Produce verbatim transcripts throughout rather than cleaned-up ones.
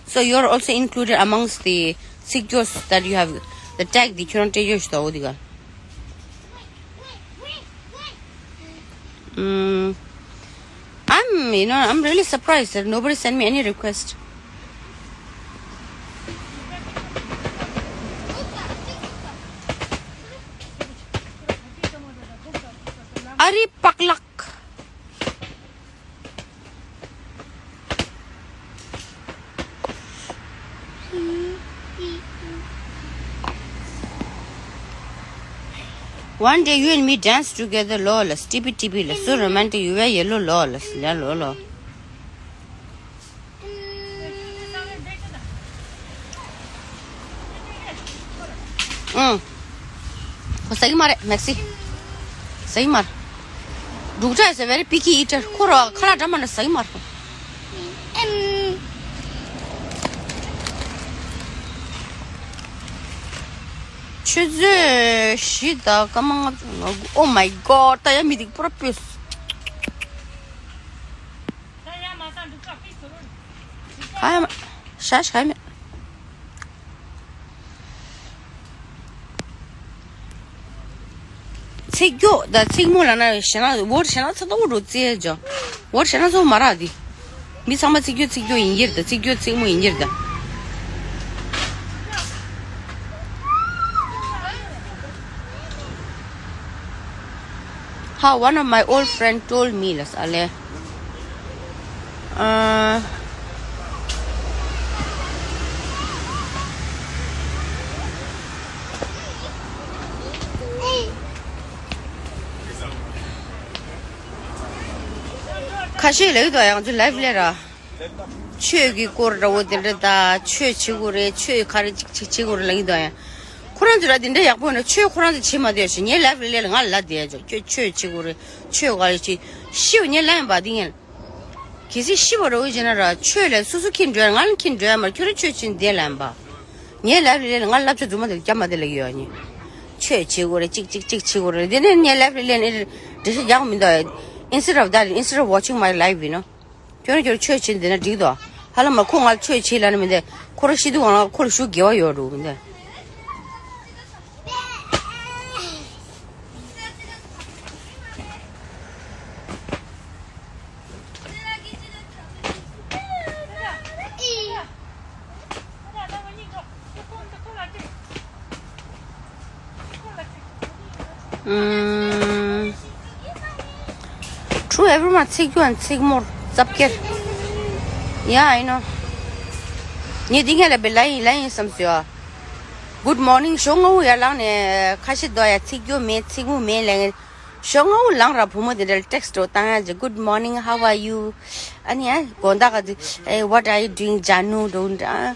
So you're also included amongst the ཚིག་སྐྱོ་that you have, the tag དེ་ཁྱོད་རང་སྤྲད་ཡོད་ཞུ་དོ་འོ་དེ་ག་ཨམ། I'm, you know, I'm really surprised that nobody sent me any request. ཨ་རི་པག་ལག One day you and me dance together, lol, stupid T P, so romantic, you wear yellow, lol, lol, lol. ཨང་། ཁོ་ཟ་གི་མ་རེད། Maxi ཟ་གི་མ་རེད། Dukta is a very picky eater. ཁོ་ར་ཁ་ལག་འདྲ་མ་འདྲ་ཟ་གི་མ་རེད། ཆུ་ཚོད་བཞི་དང་སྐར་མ་ལྔ་བཅུ་ང་དགུ། Oh my god. ད་ཡ་མི་དེ་པུ་ར་པུས། ག་ཡ་མ་ཤ་ཤ་ག་ཡ་མེད། ཚིག་སྐྱོ་དང་ཚིག་མོ་ལབ་ན་ཞེ་ན་word ཞེ་ན་ཚ་ཏོག་འགྲོ་རྩིས་ཅོ། Word ཞེ་ན་ཚོ་མ་རག་དེ། མི་ཚང་མ་ཚིག་སྐྱོ་ཚིག་སྐྱོ་ཡིན་གྱི་རེད་ད། ཚིག་སྐྱོ་ཚིག་མོ་ཡིན་གྱི་རེད་ད། How one of my old friend told me ལ་ས་ལེ། ཨ། ཁ་ཤས་ལབ་ཀྱི་འདུག་ཡང་ཚོ་live ལས་ར། ཆོས་ཀྱི་སྐོར་འདྲ་བོ་དེ་འདྲ་ད་ཆོས་བྱེད་དགོས་རེད། ཆོས་ག་རེ་ཅིག་ཅིག་བྱེད་དགོས་རེད་ལབ་ཀྱི་འདུག་ཡང་ཁོ་རང་ཚོ་ར་དེ་འདྲ་ཡག་པོ་ཡོད་ན་ཆོས་ཁོ་རང་ཚོ་བྱེད་མ་བསྡད་ཤག་ངའི་live ལས་ལས་ང་ལ་བསྡད་ཅོ། ཁྱོད་ཆོས་བྱེད་དགོས་རེད། ཆོས་ག་རེ་ཅིག་ཤི་བ་ངའི་ལ་ཡིན་པ་དེ་ངས། གལ་སྲིད་ཤི་བ་རེད་བྱས་ན་ར་ཆོས་ལས་སོ་སོ་ཁྱེར་འགྲོ་ཡ་ང་ལ་ཁྱེར་འགྲོ་ཡ་མ་རེད། ཁྱོད་རང་ཆོས་བྱེད་བསྡད་ལབ་ཡིན་པ། ངའི་live ལས་ལས་ང་ལབ་ཆ་རྫུན་མ་དེ་རྒྱབ་མ་བསྡད་ལབ་ཀྱི་ཡོད་ཨ་ནི། ཆོས་བྱེད་དགོས་རེད། ཅིག་ཅིག་ཅིག་བྱེད་དགོས་རེད། དེ་ནས་ངའི་live ལས་ལས་འགྲེལ་བཤད་རྒྱག་མི་འདུག Instead of that, instead of watching my live, you know, ཁྱོད་རང་ཁྱོད་ཆོས་བྱེད་འདི་ན་འགྲིག་དོ། ཧ་ལམ་མ་ཁོ་ང་ལ་ཆོས་བྱེད་ལབ་ན་མི་འདི། ཁོ་རང་ཤི་དུས་གང་ལ་ཁོ་ལ་ཞུ་དགེ་བ་ཡོད་འགྲོ་མི་འདི། ཨུམ། True, everyone ཚིག་རྒྱུ་ཚིག་མོར་ཙབ་ཀེར། Yeah, I know. ངས་འདི་ངས་ལབ་པའི་ལ་ཡིན་ལ་ཡིན་བསམ་སོང་། Good morning ཞོགས་སྔ་པོ་ཡར་ལངས་ནས་ཁ་ཤས་འདུག་ཡ་ཚིག་རྒྱུ་མེད་ཚིག་མོ་མེད་ལབ་ངས། ཞོགས་སྔ་པོ་ལངས་ར་བུ་མོ་དེ་འདྲ་text འགྲོ་བཏང་ཡ་ཅིག Good morning, how are you? ཨ་ནི་ཡ་དགོང་དག་ག་དུས་Hey, what are you doing, Janu? འགྲོ་འདྲ།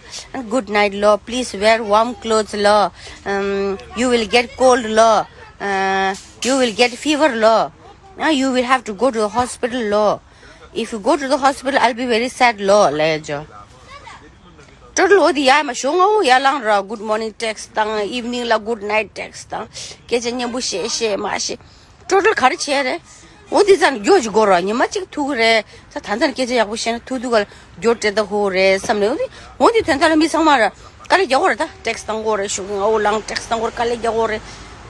Good night ལོ། Please wear warm clothes ལོ། Um, you will get cold ལོ། Uh, you will get fever ལོ། Uh, you will have to go to the hospital ལོ། If you go to the hospital, I'll be very sad ལོ་ལབ་ཡ་ཅོ། Total འོ་དེ་ཡ་མ་ཞོགས་སྔ་པོ་ཡར་ལངས་ར་good morning text བཏང་evening ལ་good night text བཏང་སྐད་ཆ་སྙན་པོ་བཤད་བཤད་མ་བཤད། Total ག་རེ་བྱས་རེད། འོ་དེ་ཙམ་འགྱོ་ཅིག་དགོས་ར། ཉི་མ་གཅིག་ཐུག་གི་རེད། ད་ད་ལྟ་ནས་སྐད་ཆ་ཡག་པོ་བཤད་ན་ཐུག་ཐུག་ག་ལ་འགྱོ་སྤྲད་ད་ཧོ་རེད་བསམ་ནས། འོ་དེ་འོ་དེ་དོན་དག་ལ་མི་ཚང་མ་ར་དཀའ་ལས་རྒྱག་དགོས་རེད། ད་text བཏང་དགོས་རེད། ཞོགས་སྔ་པོ་ལངས་text བཏང་དགོས་རེད། དཀའ་ལས་རྒྱག་དགོས་རེད།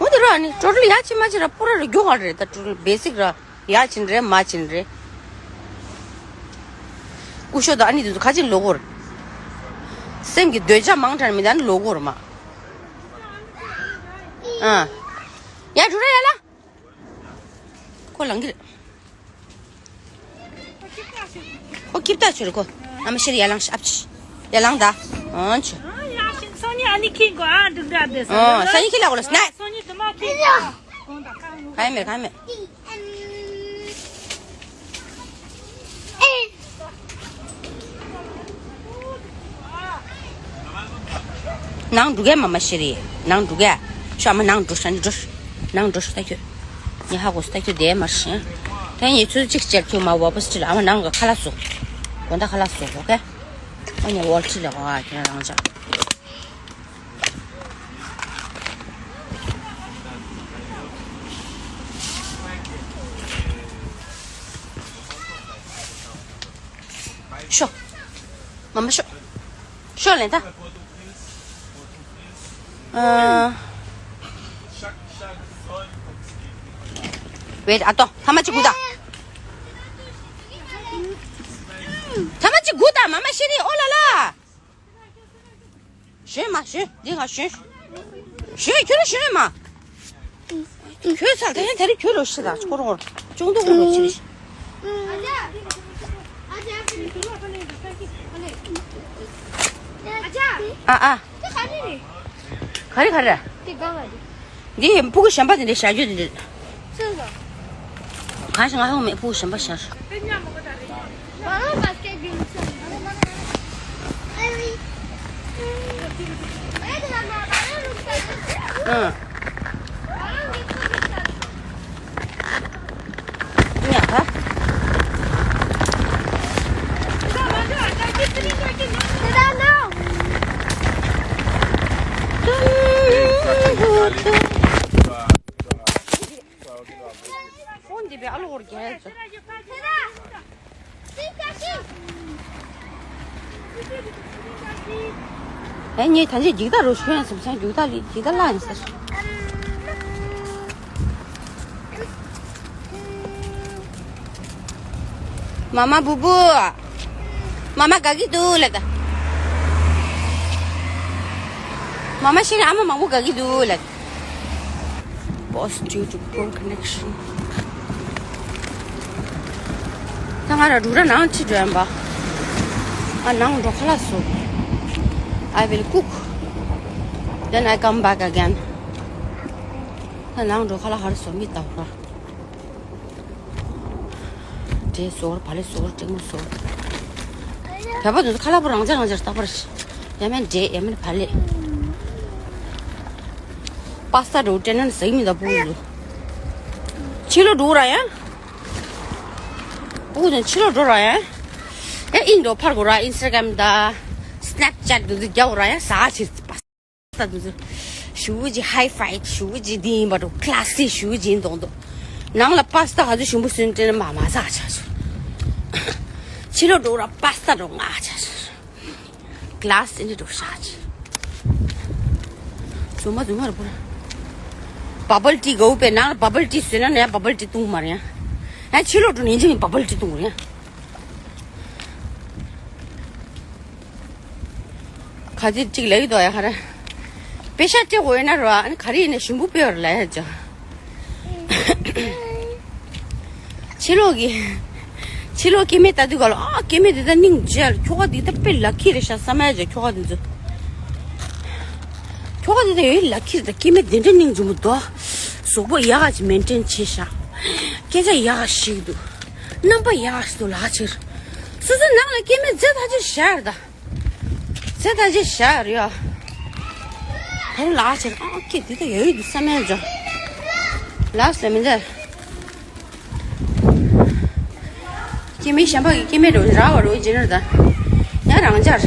འོ་དེ་ར་ཨ་ནི་total ཡ་ཅི་མ་ཅི་ར་པོ་ར་ར་འགྱོ་ག་རེད། ད་total basic ར། ཡ་ཕྱིན་རེད་མ་ཕྱིན་རེད། སྐུ་ཞབས་དང་ཨ་ནི་དེ་ཚོ་ཁ་ཅིག་ལོག་གོ་རེད། སེམས་ཀྱི་འདོད་ཆགས་མང་དྲགས་མི་འདུག་ཨ་ནི་ལོག་གོ་རེད་མ། ཨ། ཡ་འགྲོ་ར་ཡ་ལ། ཁོ་ལངས་ཀྱི་རེད། ཁོ་ཁྱིབ་ཏ་ཆུ་རེད་ཁོ། ཨ་མ་ཤེར་ཡ་ལངས་ཤ་ཨབ་ཆི། ཡ་ལངས་ད། ཨོ་ཆུ། ཨ་ཡ་ཤིན་སོ་ནི་ཨ་ནི་ཁྱི་གོ་ཨ་འདུག་འདྲ་དེ་སོ། ཨོ་ས་ཡི་ཁྱི་ལ་གོ་ལ་སྣ། སོ་ནི་དུ་མ་ཁྱི་གོ། གང་ཡ་མེད་གང་ཡ་མེད། ནང་འགྲོ་གས་མ་མ་ཤི་རེད། ནང་འགྲོ་གས། ཤོ་ཨ་མ་ནང་འགྲོ་ཤ་ནི་འགྲོ་ཤ། ནང་འགྲོ་ཤ་ལྟ་ཁྱོད། ངས་ཧ་གོ་སོང་ལྟ་ཁྱོད་བསྡད་མ་ཤི། ད་ངས་ཚོད་གཅིག་བྱས་ཁྱོད་མ་ཝ་པ་སི་ཁྲིད་ལ་ཨ་མ་ནང་ག་ཁ་ལག་བཟོ། དགོང་དག་ཁ་ལག་བཟོ་ཨོ་ཀེ། ཨ་ནི་ཝོལ་ཁྲིད་ལ་གོ་ཨ་ཁྱོད་རང་ཅག་ཤོག་མ་མ་ཤོག་ཤོག་ལེན་ད། ཨ། ཝེ་ཨ་ཏོ་ཐ་མ་ཅི་གུ་ད། ཐ་མ་ཅི་གུ་ད་མ་མ་ཤི་རི་ཨོ་ལ་ལ། ཞོན་མ་ཞོན་འདི་ང་ཞོན། ཞོན་ཁྱོད་ར་ཞོན་མ། ཁྱོད་ཚ་དེ་ཧན་དེ་རིང་ཁྱོད་རོ་ཤི་ད་ཁོ་རོ་ཅུང་དུ་ཁོ་རོ་ཤི་རེ། ཨ་ཨ། ག་རེ་ག་རེ། འདི་ཕྲུ་གུ་གཞན་པ་དེ་འདྲ་བཞག་རྒྱུ་དེ་འདྲ། གང་ཞིག་ང་ཧོ་མེད་ཕྲུ་གུ་གཞན་པ་བཞག་ཨ། ཉག་ག་ཁོང་འདི་བའི་ཨ་ལོ་འོར་རྒྱལ་ཚོ། ཨེ་ངས་ད་ཆ་འཇིགས་ད་རུ་ཤོན་སུམ་ཆང་འཇིགས་ད་ལི་འཇིགས་ད་ལ་ཡིན་ཟེར། མ་མ་བུ་བུ། མ་མ་དགའ་གི་འདུག་ལབ་ད། མ་མ་ཤི་ཨ་མ་མང་པོ་དགའ་གི་འདུག་ལབ། Pause due to poor connection. ད་ང་ར་འགྲོ་ར་ནང་ཕྱི་འགྲོ་ཡིན་པ། ཨ་ནང་འགྲོ་ཁ་ལག་བཟོ། I will cook. Then I come back again. ད་ནང་འགྲོ་ཁ་ལག་ཧར་བཟོ་མི་ལྟ་བུ་ར། འབྲས་སོར་བ་ལེ་སོར་ཀྲེང་མོ་སོར། བོད་པ་དེ་ཚོ་ཁ་ལག་པོ་རང་ཅག་རང་ཅག་ལྟ་བར། ཡ་མེན་འབྲས་ཡ་མེན་བ་ལེ། པ་སྟ་འགྲོ་ཀྲེན་ནན་ཟེག་མི་ད་པུ་ལུ། ཕྱི་ལོ་འགྲོ་ར་ཡ། པུ་དང་ཕྱི་ལོ་འགྲོ་ར་ཡ། ཡ་ཨིན་འགྲོ་ཕར་གོ་ར་ཨིན་སི་ཊ་གྷ་རམ་ད། སི་ནེབ་ཅེཊ་དུ་དུ་རྒྱག་གོ་ར་ཡ་ཟ་ཆི་པ། ད་དུ་ཚོ། ཞུ་བོ་ཅི་ཧའི་ཕའི་ཞུ་བོ་ཅི་འདི་ཡིན་པ་འགྲོ་ཀ་ལ་སི་ཞུ་བོ་ཅི་ཡིན་དོང་དོ། ནང་ལ་པ་སྟ་ག་ཚོད་ཞུམ་པོ་སུན་ཏྲེ་ན་མ་མ་ཟ་ཆ་ཆུ། ཕྱི་ལོ་འགྲོ་ར་པ་སྟ་འགྲོ་ང་ཆ་ཆུ། ཀ་ལ་སི་འདི་འགྲོ་ཤ་ཆུ། ཛུ་མ་ཛུ་མ་ར་པོ་ར། བ་བལ་ཏི་གའུ་པའི་ནང་ལ་བ་བལ་ཏི་སུན་ན་ནས་བ་བལ་ཏི་བཏུང་མ་རེད་ཡ། ཡ་ཕྱི་ལོ་འགྲོ་ཉིན་ཅིག་བ་བལ་ཏི་བཏུང་རེད་ཡ། ག་ཚོད་ཅིག་ལབ་ཀྱི་འདུག་ཡ་ག་རེ། པེ་ཤ་སྤྲད་དགོས་ཡོད་ན་རོ་ཨ་ནི་ག་རེ་ཡིན་ན་ཞུམ་པོ་དཔེ་ཡོད་རེད་ལབ་ཡ་ཅོ། ཕྱི་ལོགས་ཀྱི། ཕྱི་ལོགས་སྐྱེ་དམན་ལྟ་དུས་ག་ལ་ཨ་སྐྱེ་དམན་འདི་ད་སྙིང་རྗེ་ཡ་ཁྱོ་ག་འདི་ད་དཔེ་ལ་ཁི་རེད་ཤག་བསམ་ཡ་ཅོ་ཁྱོ་ག་འདི་ཚོ། ཁྱོ་ག་འདི་ད་ཡོད་ལ་ཁི་རེད་ད་སྐྱེ་དམན་འདི་འདྲ་སྙིང་རྗེ་མོ་འདུག་གཟུགས་པོ་ཡག་ག་ཅིག་མེན་ཊེན་བྱས་ཤག་སྐད་ཆ་ཡག་ག་བཤད་ཀྱི་འདུག་རྣམ་པ་ཡག་ག་ཞིག་འདུག་ལགས་ཕྱིར། སོ་སོའི་ནང་ལ་སྐྱེ་དམན་རྫས་ཐག་ཆོད་བཞག་རེད་ད། ཚེ་ད་ཅི་བཞག་རེད་ཡ། ད་རུང་ལགས་ཕྱིར་ཨང་ཀི་འདི་ད་ཡོད་ཡོད་འདུག་བསམ་ཡ་འཇོ། ལགས་སེ་མི་འདི། སྐྱེ་དམན་གཞན་པ་གི་སྐྱེ་དམན་རོ་ར་བ་རོ་ཇི་ནར་ད། ཡ་རང་ཅར།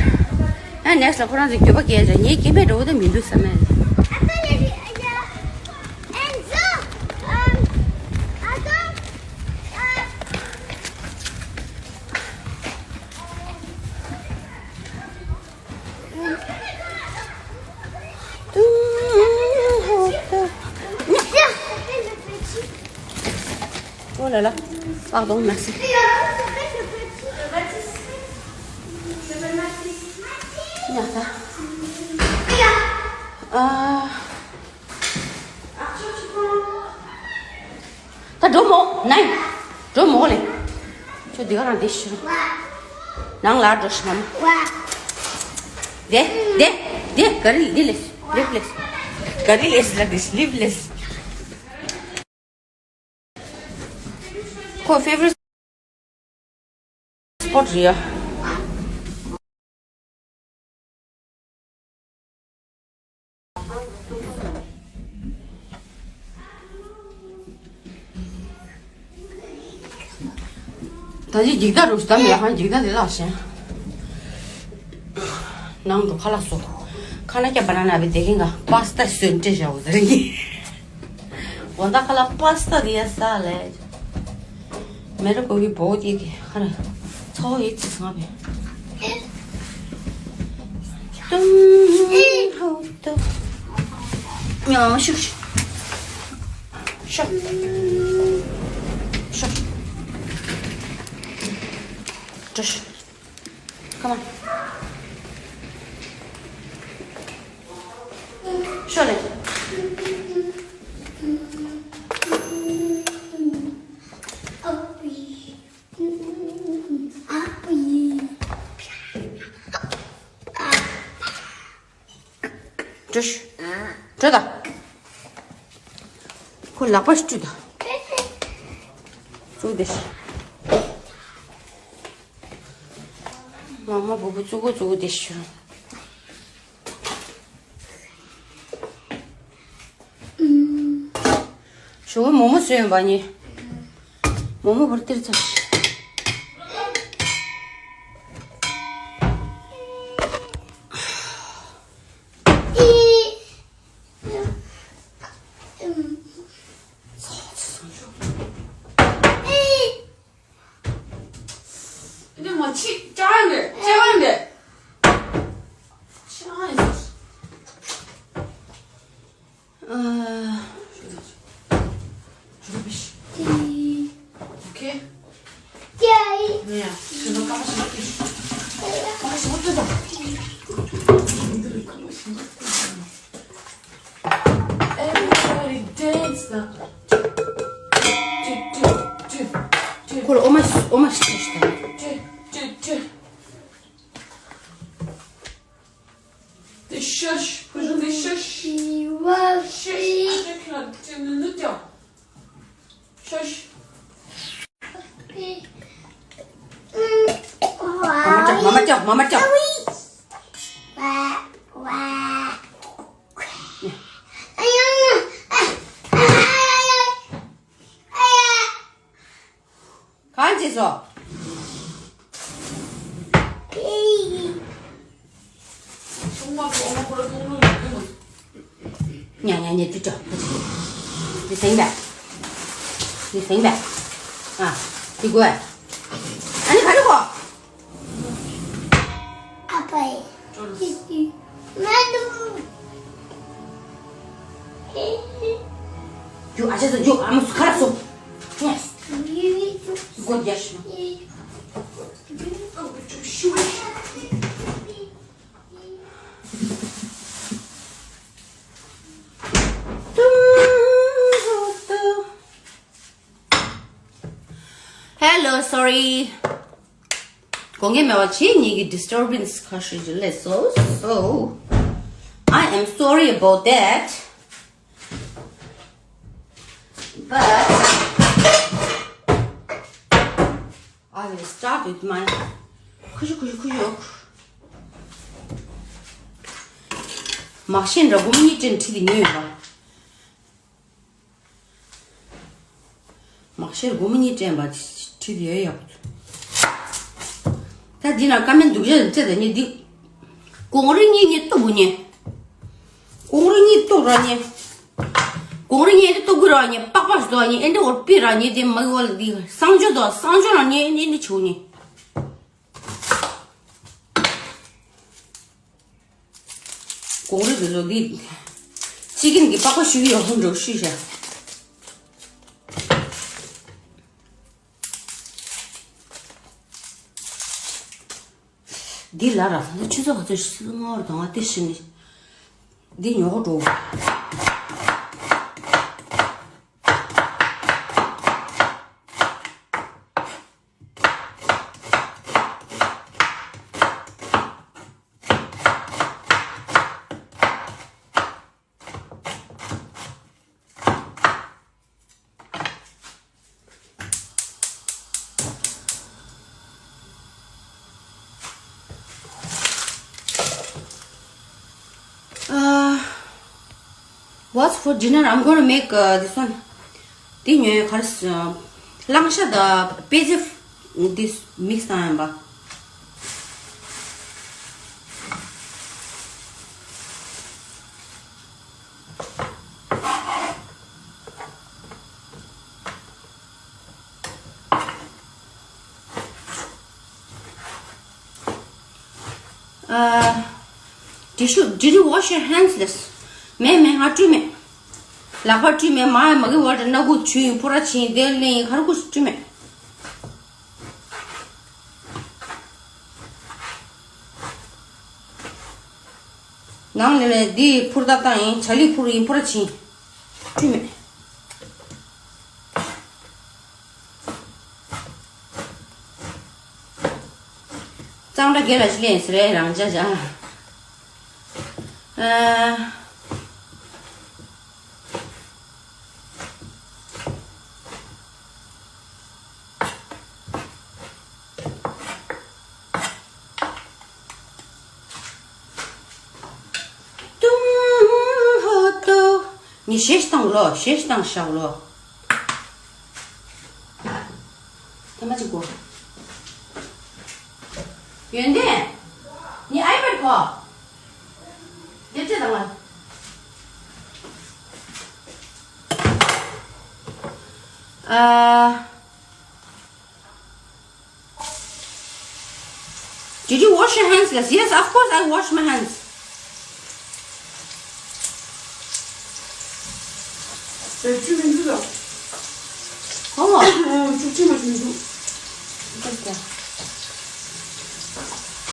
ཡ་ནེགསི་ལ་ཁོ་རང་ཚོ་འགྱོད་པ་སྐྱེ་ཅོ་ངའི་སྐྱེ་དམན་རོ་ད་མི་འདུག་བསམ་ཡ། Oh là là. Pardon, merci. Merci. ད་འགྲོ་མོ་ནའི། འགྲོ་མོ་ལེ། ཁྱོད་འདི་ག་རང་བསྡད་ཤི་རོ། ནང་ལ་འགྲོ་ཤི་མ་མོ། བསྡད་བསྡད་བསྡད་ག་རི་ལི་ལེ། ལིབ་ལེ། ག་རི་ལེ་ལ་འདི་ལིབ་ལེ། ཁོ་ཕེ་ཝ་རི་ཊི་སི་པོཊ་རེད་ཡ། ད་ཅི་འགྱིག་ཐག་རུ་ཞིག་དམ་ཡ་ཧང་འགྱིག་ཐག་དེ་ལགས་ཞེན། ནང་དུ་ཁ་ལག་བཟོ། ཁ་ན་སྐྱ་བ་ན་ན་བི་དེ་གིན་ག་པ་སི་ཏ་སོན་ཏྲེ་བཞག་འོ་ཟེར་གི། འོ་ད་ཁ་ལག་པ་སི་ཏ་དེ་ཡ་ས་ལེ། མེ་ར་ཀོ་བི་བོ་དེ་གི་ཁ་ན་ཚོ་ཡི་ཚི་སང་བི། ཏུང་ཧོ་ཏུ། ཡང་ཤུགས་ཤུགས་ཤུགས་ཤུགས་ཤུགས། Come on. ཤོག་ལེ། འགྲོ་ཤོག་འགྲོ་ད། ཁོ་ལག་པ་བཀྲུས་ད། བཙུགས་ཏེ། མ་མ་བུ་བུ་བཙུགས་གོ་བཙུགས་གོ་དེ་ཤོག་ཞོགས་པ་མོག་མོག་བཟོས་ཡོད་པ་ནི། མོག་མོག་བར་སྟེར་ཚར། འདི་མ་ཕྱི་ཅག་ཡང་རེད། ཅག་ཡང་རེད། ཅག་ཡང་རེད། ཨ། ཨོ་ཁེ། ཡ། ཞེ་པོ་ཀ་པ་ཞེ་པོ་ཀི། ཀ་པ་ཞེ་པོ་ཀི་དང་། Everybody dance now. ཁོ་ལ་ཨོ་མ་ཨོ་མ་ཞིག་ཞིག་དང་། དེ་ཤ་ཤ། བུ་ཆུང་དེ་ཤ་ཤ། ཤ་ཤ། ཨ་ཅག་ཁྱོད་ལ་དེ་ནི་ནུ་ཀྱང་། ཤ་ཤ། མ་མ་ཀྱང་། མ་མ་ཀྱང་། མ་མ་ཀྱང་། གང་བྱས་སོ། ཉ་ཉ་ཉ་ཅི་ཅོ། འདི་ཟིན་པས། འདི་ཟིན་པས། ཨ། འདི་དགོས། ཨ་ནི་ག་རེ་དགོས། ཨ་ཕའི། རྒྱུག་ཨ་ཅག་ཚོ་རྒྱུག་ཨ་མ་སུ་ཁ་ར་སོ། Yes. སྒོ་རྒྱག་ཤོག Hello, sorry. དགོངས་འགལ་མེད་པ་བྱེད། ངེད་ཀྱི་disturbance ཁ་ཤས་ཅིག་སླེབས་སོང་། So, I am sorry about that. But I will start with my ཁུ་ཤུ་ཁུ་ཤུ་ཁུ་ཤུ། མ་ཤེས་འདྲ་སྒོར་མོ་གཉིས་སྤྲད་ཁྲིད་དེ་ཉོས་ཡོད་པ། མ་ཤེས་སྒོར་མོ་གཉིས་སྤྲད་པ་ཁྲིད་དེ་ཡོད་ཡག་པོ། ད་འདི་ན་ཀ་མེན་སྡུག་ཅག་སྤྲད་དེ་ཉོས་འདི། གོང་རིམ་གཉིས་གཉིས་གཏུབ་དགོས་ཉེ། གོང་རིམ་གཉིས་གཏུབ་ར་ཉེ། གོང་རིམ་གཉིས་དེ་གཏུབ་དགོས་ར་ཉེ། པགས་པ་ཞིག་འདུག་ཉེ། ཨེ་འདྲ་བོར་པི་ར་ཉེ། དེ་མ་ཡོ་ལ་དེ་གསང་སྤྱོད་དང་གསང་སྤྱོད་ར་ཉེ། ཨེ་འདྲ་ཆུ་ཉེ། གོང་རིམ་དེ་ཚོ་འདི། ཅི་ཀིན་གྱི་པགས་པ་ཞུ་གི་ཡོད་ཧོན་འགྲོ་ཤུས་བྱ། འདི་ལ་ར་ད་ཆུ་ཚོད་ག་ཚོད་ཤི་ངོར་དང་བ་དེ་ཤི་ནི། འདི་ཉོ་གོ་འགྲོ། Uh, what's for dinner? I'm gonna make uh, this one. དེ་ཉོས་ག་རེ་ཟ། གླང་ཤ་དང་པེ་ཛི་འདི་མིག་སི་བཏང་ཡིན་པ། Uh, Did you, did you wash your hands? ལབ། མེད་མེད། ང་བཀྲུས་མེད། ལག་པ་བཀྲུས་མེད། མ་མ་གི་ཝ་ཊར་སྣ་ཁུག་བྱུགས་ཡིན། ཕུ་ར་བྱིན་དེ་ལེན་ཡིན། ག་རེ་ཁུ་བཀྲུས་མེད། ནང་ལས་ལས་འདི་ཕུར་བཏབ་བཏང་ཡིན། ཇ་ལི་ཕུར་ཡིན། ཕུ་ར་བྱིན། བཀྲུས་མེད། གཙང་སྦྲ་དགེ་ལ་ཞིག་ལེན་ཟེར་རེད་རང་ཅག་ཅག་ཨ། ཏུང་ཧོ་ཏོ། ཉི་ཤེས་བཏང་ལོ། ཤེས་བཏང་ཤག་ལོ། ཐ་མ་ཅིག་གོ། ཡོན་ཏན། ཉི་ཨའི་པར་གོ། དེ་ཅི་དང་ང་། ཨ། Did you wash your hands? Yes, yes, of course I wash my hands. ཨེ། ཆུ་མི་འདུག་ལ། ཨོ། ཨོ། ཆུ་ཆུ་མ་ཞིག་མི་འདུག